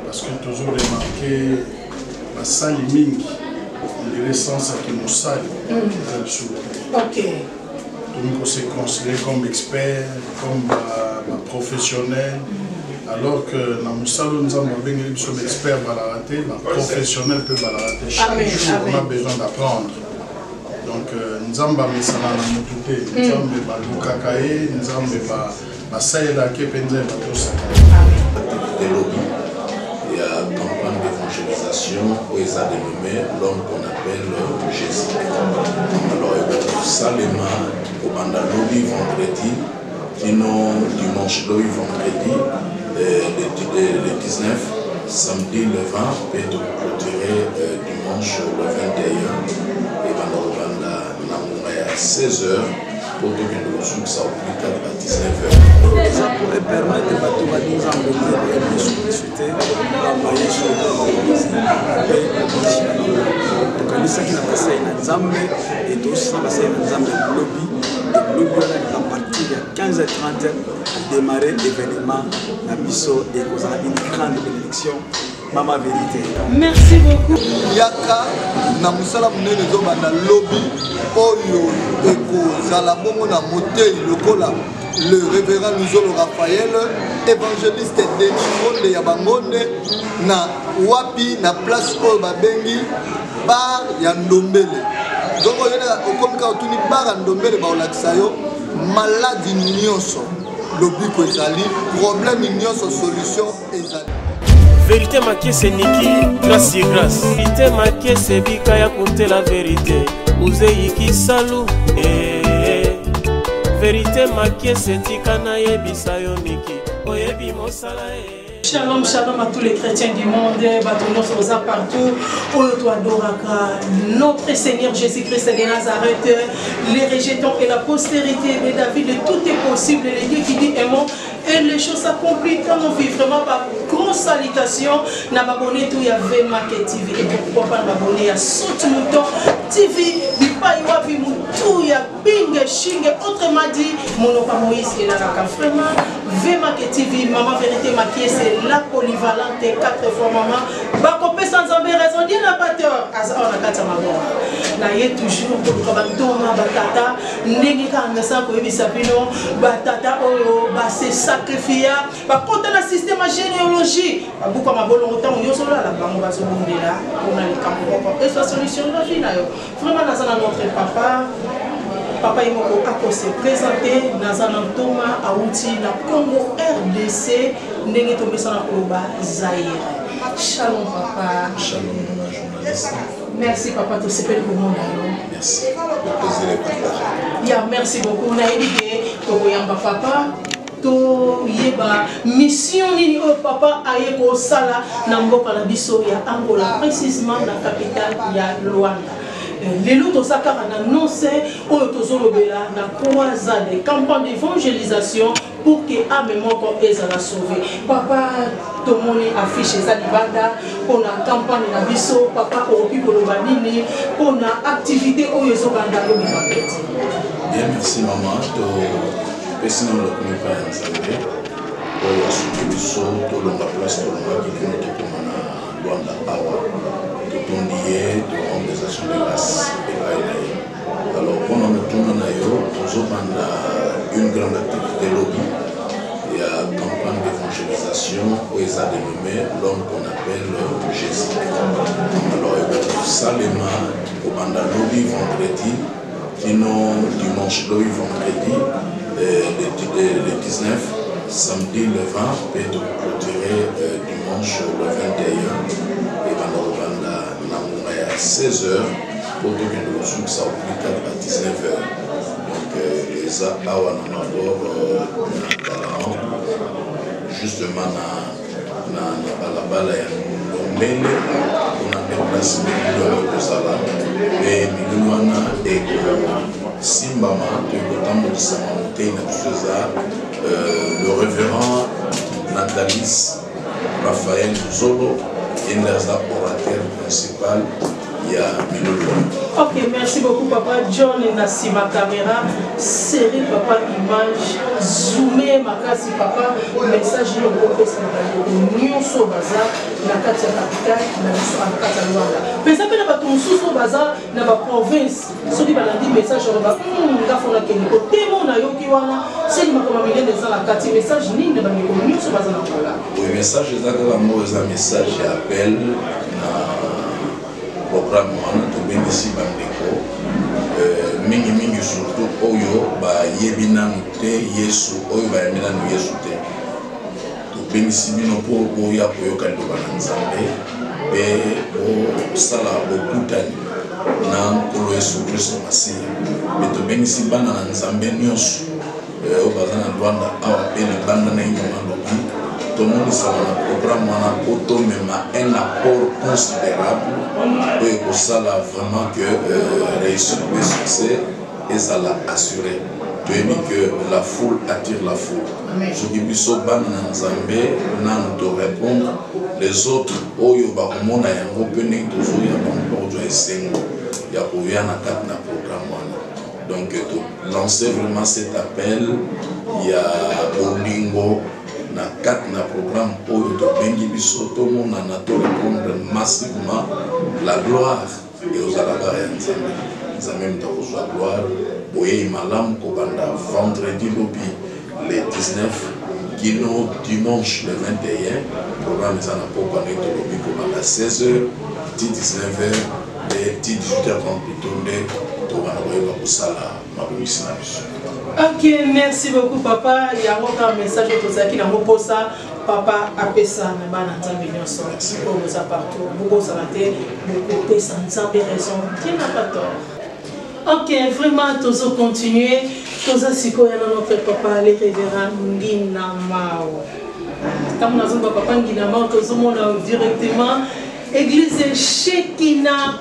Parce que tozo remarquer basali mingi on dirait sens ya kimosali eza lisusu te. Tomi ko se considérer comme expert, comme baprofessionnel, alors que na mosala oyo Nzambe abengeli biso, baexpert balaka te, baprofessionnel mpe balaka te. Chaque jour on a besoin d'apprendre. Donc Nzambe amesana na motu te. Nzambe balukaka ye, Nzambe basalelaka ye mpe Nzambe batosaka. Activité lobi ya campagne d'évangélisation oyo eza dénommé "L'homme qu'on appelle Jésus". Alors ekosalema kobanda lobi vendredi kino dimanche. Lobi vendredi le 19, samedi le 20, mpe tokoclôturer dimanche le 21. Ebanda kobanda na ngonga ya 16 heures mpo tokende kosukisa au plus tard ba 19 heures. Eza po epermettre bato bali Nzambe te, bayebi Yesu Kristu te, bamba Yesu lokola mokonzi mpe mobikisi na bango. Tokanisaki na basali na Nzambe e tosisa basali na Nzambe lobi. Lobi wana, à partir ya 15h30, démarrer événement na biso. Ekozala une grande bénédiction, mama vérité. Merci beaucoup. Yaka na mosala monene ezobanda lobi oyo. Ekozala bongo na motei lokola le révérend Luzolo Raphaël, évangéliste Denis Ngonde ya Bangonde. Na wapi? Na place oyo babengi bar ya Ndombele. Donc oyo okomi kaka, otuni bar ya Ndombele, baolakisa yo. Maladi nyonso, lobiko ezali. Problème nyonso, solution ezali. Vérité Makiese Niki, grâce sur grâce. Vérité Makiese bika ya kuntela vérité. Uzeyiki salu eh, eh. Vérité Makiese tika nayebisa yo Niki. Oyebi mosala eh. Shalom, shalom à tous les chrétiens du monde, bato nyonso boza partout, oyo toadoraka notre Seigneur Jésus-Christ de Nazareth, les rejetons et la postérité de David, tout est possible, le Dieu qui dit un mot, et les choses s'accomplissent dans nos vies. Vraiment, par grosse salutation, na abonné tout ya VMAK TV, et pourquoi pas na abonné ya Saute Mouton TV, bipai wapi mutu ya binge shinge, autrement dit, monoko Moïse elalaka. Vraiment, VMAK TV, Maman Vérité Makiese, la polyvalente, quatre fois maman, bakopesa Nzambe raison, Dieu n'a pas tort, aza awa na kati ya maboko na ye toujours koluka bantoma, batata, ndenge kaka mesana koyebisa bino, batata oyo base sacrifia, bakota na système ya généalogie, babuka mabolongo ntango nyonso olala, bango bazobundela mpona likambo moko ezwa solution na vie na yo. Vraiment, naza na notre papa, papa ye moko akose présente. Naza na ntoma awuti na Congo RDC, ndenge tomesana koloba Zaire. Shalom, papa. Shalom, mama journaliste. Merci, papa, tosepeli komona yo. Merci, le plaisir est partagé. Ya, merci beaucoup. Nayebi ke tokoyamba papa, toyeba mission nini oyo papa aye kosala na mboka na biso ya Angola, précisement na capitale ya Luanda. Lelo toza kaka na nonse oyo tozolobela na croisade, campagne d'évangélisation pour que âme moko ezala sauvé. Papa, tomoni affiche eza libanda mpona campagne na biso. Papa, okoki koloba nini mpona activité oyo ezobanda lobi vendredi? Bien, merci mama. Topesi nano lokumu epai ya Nzambe oyo asuki biso tolonga place tolongaki kino tokoma na Lwanda awa. Totondi ye, torendre des actions de grâce epai na ye. Alors, mpona motuna na yo, tozobanda une grande activité lobi ya campagne d'évangélisation oyo eza dénommé "L'homme qu'on appelle Jésus". Alors ekosalema kobanda lobi vendredi kino dimanche. Lobi vendredi le 19, samedi le 20, mpe tokoclôturer dimanche le 21. Ebanda kobanda na ngonga ya 16 heures mpo tokende kosukisa au plus tard ba 19 heures. Donc eza awa na mabor na Galaon, justement na balabala ya Ndombele. Kuna nde place milulu yango ekozala, mpe milulu wana ekosimbama to ekotambolisama. Motei na biso eza le révérend Natalis Raphaël Luzolo, ye nde aza orateur principal. ya milulu wana. Ok, merci beaucoup papa John na sima caméra, serré papa image, zoomé makasi papa, message yo okopesa na bandeko nyonso baza na kati ya capitale na biso na kati ya Luanda. Pesa mpe na bato mosusu oyo baza na ba province soki balandi message oloba hmm, nga fo nakende kotemo nayoki wana seli makambo ya minene eza na kati message nini na bandeko nyonso baza na Angola? Oui, message eza kaka moko, eza message ya appel na programme wana. Tobengisi bandeko euh, mingimingi surtout oyo bayebi nanu te Yesu, oyo bayambi nanu Yesu te. Tobengisi bino mpo boya koyoka liloba na Nzambe mpe bosala bokutani na Nkolo Yesu Kristo Masiya. Mpe tobengisi bana na Nzambe nyonso eh, oyo baza na Luanda awa mpe libanda na ye malobi tomonisama na programme wana mpo tomema un apport considérable oyo ekosala vraiment que euh, réussite mpe succès ezala assuré. Toyebi que la foule attire la foule. Soki biso bana na Nzambe nanu to répondre, les autres oyo bakomona yango mpe ndenge tozoya bango mpe kozwa esengo ya koya na kati na programme wana. Donc to lancer vraiment cet appel ya bolingo na kati na programme oyo tobengi biso tomonana, to répondre massivement. La gloire ekozala kaka ya Nzambe. Nzambe moto akozwa gloire. Boyei malamu kobanda vendredi lobi le 19 kino dimanche le 21. Programme eza na pokwa ndenge tolobi kobanda 16h ti 19h nde ti 18h30 plutôt nde tobanda koyeba kosala mabongisi na biso. Ok, merci beaucoup papa. Yango kaka message oyo tozalaki nango mposa papa apesa na bana Nzambe nyonso oyo boza partout. Bobosana te, bokopesa Nzambe raison, Dieu n'a pas tort. Ok, vraiment tozo continuer, toza sikoyo na notre papa le révérend Ngina Mao. Ntango nazomba papa Ngina Mao, tozomona directement église Shekina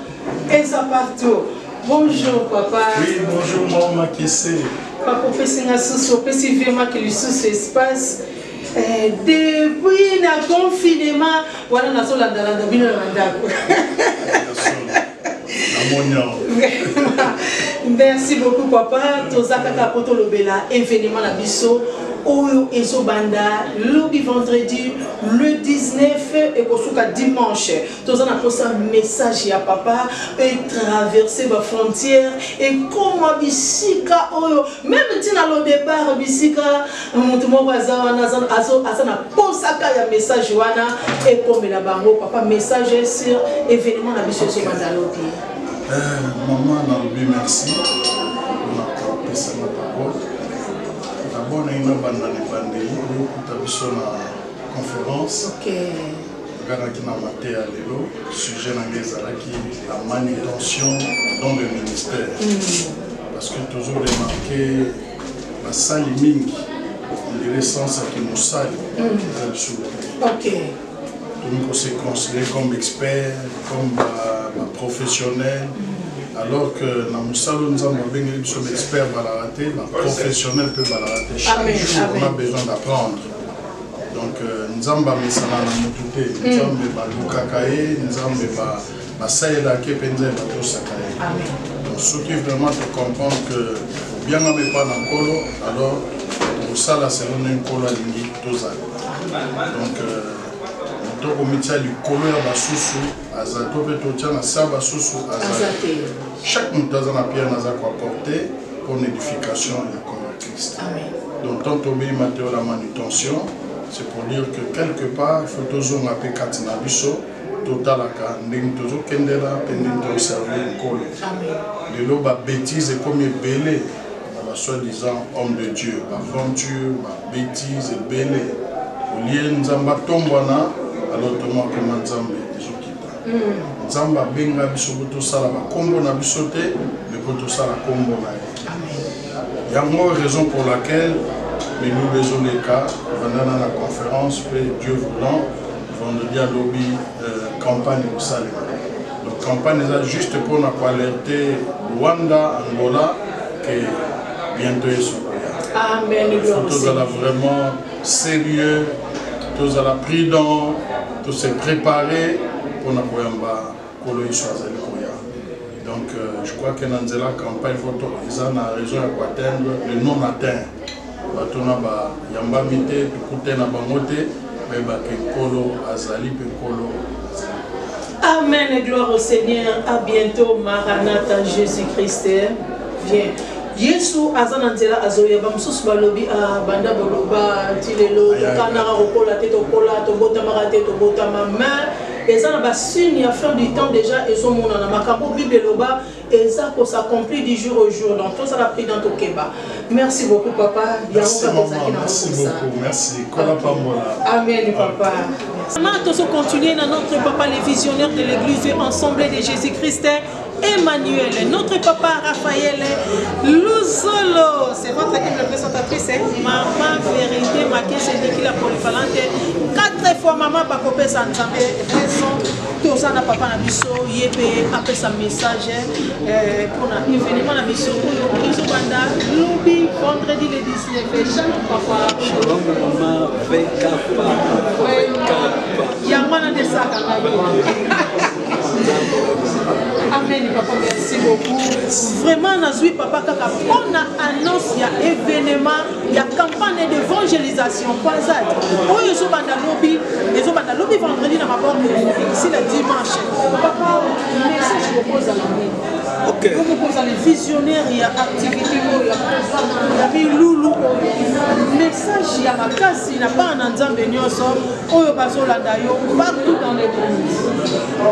eza partout. Bonjour papa. Oui, bonjour maman Kessé. Papa opesi nga susu, opesi vieux Maki lisusu espace. Eh, depuis na confinement wana nazolandalanda bino na bandako. Merci beaucoup papa. Toza kaka po tolobela événement na biso oyo ezobanda lobi vendredi le 19 ekosuka dimanche. Toza na posa message ya papa etraverse ba frontière ekoma bisika oyo meme ntina lodebar bisika moto moko aza wana aza na posaka ya message wana ekomela bango. Papa, message sur événement na biso ezobanda lobi. Mama, nalobi merci mpona kopesanga parole. D'abord nayi nabanda na ebandeli oyokuta biso na conférence. Nganaki na mateya lelo, sujet na ngai ezalaki la manutention dans le ministère. Parce que tozo remarquer basali mingi, on dirait sens ya kimosali eza lisusu te. Tomi kose considérer comme expert, comme baprofessionnel, alors que na mosala oyo Nzambe abengeli biso, baexpert balaka te, baprofessionnel mpe balaka te. Chaque jour on a besoin d'apprendre. Donc Nzambe amesana na motu te. Nzambe balukaka ye, Nzambe basalelaka ye mpe Nzambe batosaka ye. Donc soki vraiment tocomprendre que obiangama epa na Nkolo, alors tokosala selon ndenge Nkolo alingi tozala. Donc moto akomitia likolo ya basusu aza to mpe totia na sa basusu aza te. Chaque moto aza na pierre naza koapporter pour édification ya corps ya Christ. Donc tant tobeyi mateo la manutention, c'est pour dire que quelque part il faut tozonga mpe kati na biso, totalaka ndenge tozokendela mpe ndenge toservir Nkolo. Lelo babétise ekomi ebele na ba soi-disant homme de Dieu, baventure, babétise ebele. Olie Nzambe atombwana, alors toma koma Nzambe ezokita. Nzambe abenga biso po tosala bakombo na biso te, mais po tosala kombo na ye. Yango raison pour laquelle milulu ezoleka vandana na conférence mpe Dieu voulant vendredi alobi campagne ekosalema. Donc campagne eza juste mpona koalerte Rwanda, Angola ke bientôt Yesu akoya. Amen. Faut tozala vraiment sérieux, tozala prudent, tose préparer mpona koyamba Nkolo Yesu azali koya. Donc euh, je crois que na nzela campagne faut eza na raison ya koatteindre le non atteint. Bato na bayambami te, tokute na bango te, bayebake Nkolo azali mpe Nkolo azali. Amen et gloire au Seigneur. À bientôt, Maranatha, Jésus-Christ. Viens. Yesu aza na nzela azoya bamosusu balobi ah, banda boloba ti lelo tokanaka kokola te tokola tobotamaka te tobotama mais eza na basigne ya fin du temps déjà ezomonana makambo bible eloba eza ko s'accomplir du jour au jour donc tozala prudent tokeba merci beaucoup papa yango kaka ozalaki na merci beaucoup merci kola pambola amen papa Maman, tozo continuer na notre papa le visionnaire de l'église ensemble de Jésus-Christ Emmanuel, notre papa Raphaël Luzolo, c'est votre humble présentatrice, hein? Maman Vérité, Makese Niki la polyvalente, quatre fois maman Bakopesa Nzambe, raison toza na papa na biso ye mpe apesa message eh, mpona événement na biso oyo ezobanda lobi vendredi le 19. Shalom papa. Shalom mama VKP. Yango wana nde esaka ngai. Amen papa, merci beaucoup. Vraiment nazwi papa kaka mpona annonce ya événement ya campagne d'évangélisation croisade oyo ezobanda lobi, ezobanda lobi vendredi na maboko esila dimanche. Papa, message okozala nini? Okay. Okozala visionnaire ya activité oyo ya programme ya milulu oyo, message ya makasi na bana na Nzambe nyonso oyo bazolanda yo partout dans le monde.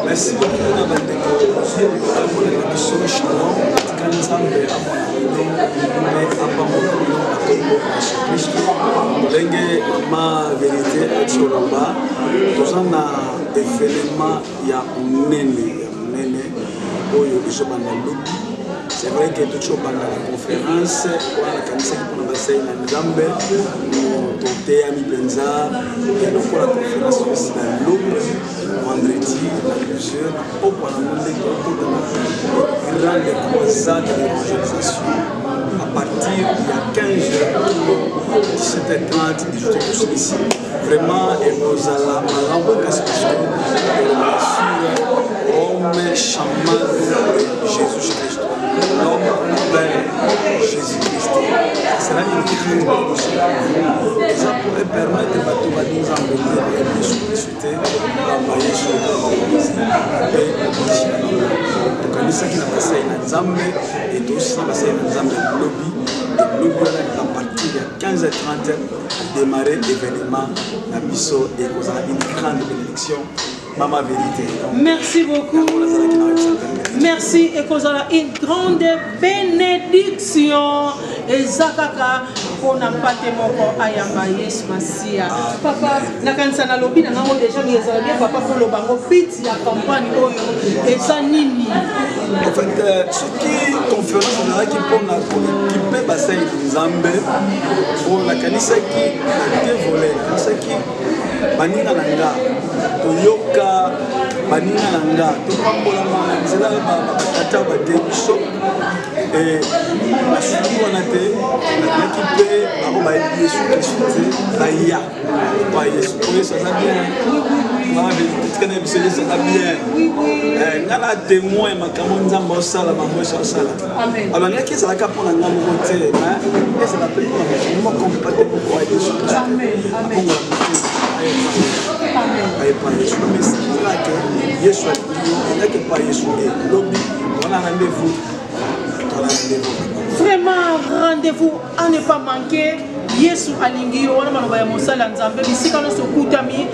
Merci beaucoup na bandeko oyo na biso. Shalom, tika Nzambe amona bino mpe apambola bino na nkombo ya Yesu Kristo. Ndenge mama Verité ati oloba, toza na événement ya monene ya monene oyo ezobanda lobi. C'est vrai que toti obanda na conférence wana, nakanisaki mpona basali na Nzambe, toteyami mpenza lokola conférence esila lobi vendredi na 12 heures na pokwa nango nde tokota na grande croisade d'évangélisation à partir ya 15 heures, 17h30, 18h tosilisi. Vraiment ekozala malamu makasi parce que sur homme chaman Jésus Christ, l'homme qu'on appelle Jésus-Christ, sera une grande bénédiction. Eza pour permettre bato balingi Nzambe te, bayebi Yesu Kristo te, bamba Yesu mokonzi mpe mobikisi na bango. Tokanisaki na basali na Nzambe e tosisa basali na Nzambe lobi lobi wana à partir ya 15h30 démarrer événement na biso. Ekozala une grande bénédiction, mama Vérité. Merci beaucoup, merci. Ekozala une grande bénédiction. Eza kaka mpona mpate moko ayamba Yesu Masiya. Papa, nakanisa nalobi na ngango deja mingi. Ezala bien papa koloba ngo bit ya campagne oyo eza nini? En fait, soki conférence ezalaki mpona koekipe basali Nzambe oyo, nakanisaki na deux volets. Nakanisaki baninga na nga toyoka, baninga na nga topambolama na nzela batata bate biso. Nasuki wana te, nalaki mpe bango bayebi Yesu Kristu te, baya pa Yesu po Yesu aza bien. Tika na biso, Yesu aza bien. Nga na témoin makambo Nzambe osala, bango Yesu asala. Alors nalingaki ezalaka mpona nga moko te, mais ezala mpe mpona moto moko, mpate moko ya Yesu Kristu abongola motema ayepa Yesu. Message ezalaka Yesu alingi yo, ezalaki epa Yesu. E lobi wana rendez-vous, tona rendez-vous. Vraiment, rendez-vous à ne pas manquer. Yesu alingi yo, wana maloba ya mosali ya Nzambe. Bisika nyonso okutami,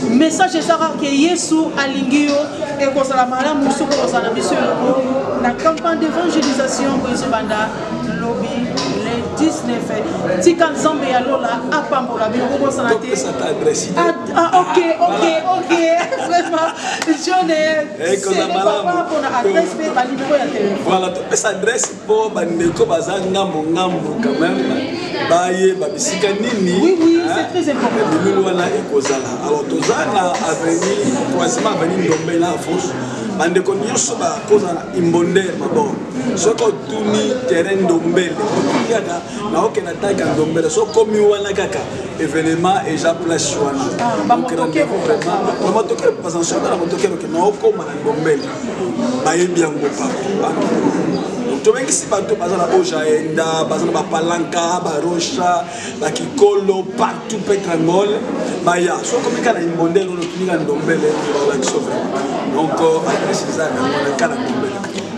message ezaka ke Yesu alingi yo. Ekozala malamu soki ozala na biso elongo na campagne d'évangélisation oyo ezobanda lobi le 19. Tika Nzambe ya lola apambola bino. Kobosana te. Ah, ok, vraiment John papa mpona adresse mpe banimero ya telefone. Voilà, topesa adresse mpo bandeko baza ngambo ngambo quand même bayeba bisika nini. Oui, oui, c'est très important. Milulu wana ekozala. Alors toza na avenue, croisement avenue Ndombe na Afos. Bandeko nyonso bakozala na imbonder mabor. Soki otuni terrain Ndombele, otuni kaka naokenda taka Ndombele, soki okomi wana kaka événement eza place wana. Donc rendez-vous vraiment na motokere, parce que soki na motokere oke naokoma na Ndombele, bayebi yango partout. Donc tobengisi bato baza na Ojaenda, baza na Bapalanka, Barosha, Bakikolo, partout Petrangol, baya. Soki okomi kaka na imbondele oyo otuni kaka Ndombele, balakisa vraiment. Donc adresse eza yango na kaka na Ndombele.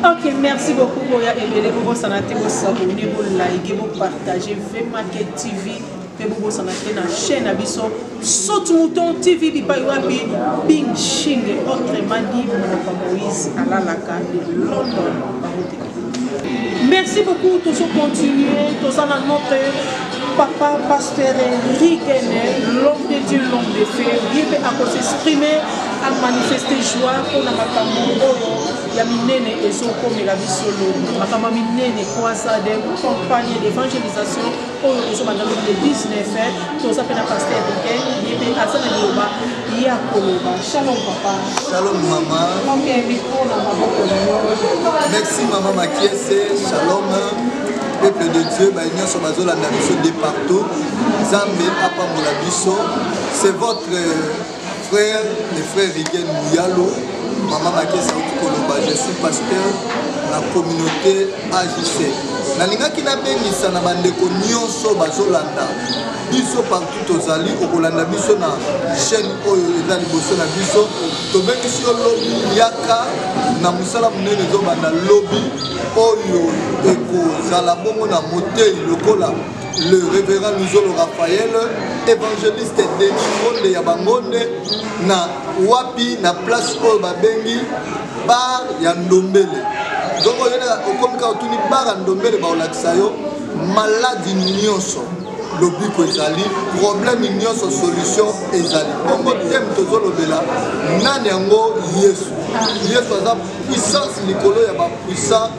Ok, merci beaucoup Boya Ebele. Bobosana te bosabone, bolike, bopartage Vmake TV mpe bobosana te na chaîne na biso Saute Mouton TV bipai wapi Bing Shing, autrement dit monoko Moïse alalaka de London bango te. Merci beaucoup, toujours continuer, tous na notre papa pasteur Rigene, l'homme de Dieu, l'homme de feu, ye mpe akosexprime, amanifeste joie mpona makambo oyo ya minene ezokomela biso lobi, makambo ya minene, croisade, campagne d'évangélisation oyo ezobanda lobi le 19. Toza mpe na pasteur Rigene, ye mpe aza na liloba ya koloba. Shalom papa. Shalom mama. Ok, micro na maboko na yo. Merci mama Makiese. Shalom peuple de Dieu, baye nyonso bazolanda biso de partout. Nzambe apambola biso. C'est votre frère, le frère Rigen Mouyalo. Mama Makiese auti koloba, je suis pasteur na communauté AJC. Nalingaki nabengisa na bandeko nyonso bazolanda biso partout tozali, okolanda biso na chaîne oyo eza liboso na biso. Tobengisi yo lobi, yaka na mosala monene ezobanda lobi oyo ekozala bongo na motei lokola le révérend Luzolo Raphaël, évangéliste Denis Ngonde ya Bangonde, na wapi na place oyo babengi bar ya Ndombele. Donc okomi kaka otuni bar ya Ndombele, baolakisa yo maladi nyonso lobiko ezali, problème nyonso solution ezali. Bongo thème tozolobela nani yango? Yesu. Yesu aza puissance likolo ya bapuissant,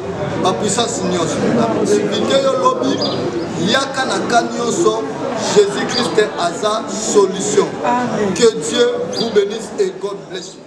bapuissance nyonso. Invité yo lobi, yaka na ka nyonso, Jésus Christ aza solution. Amen. Que Dieu vous bénisse et God bless you.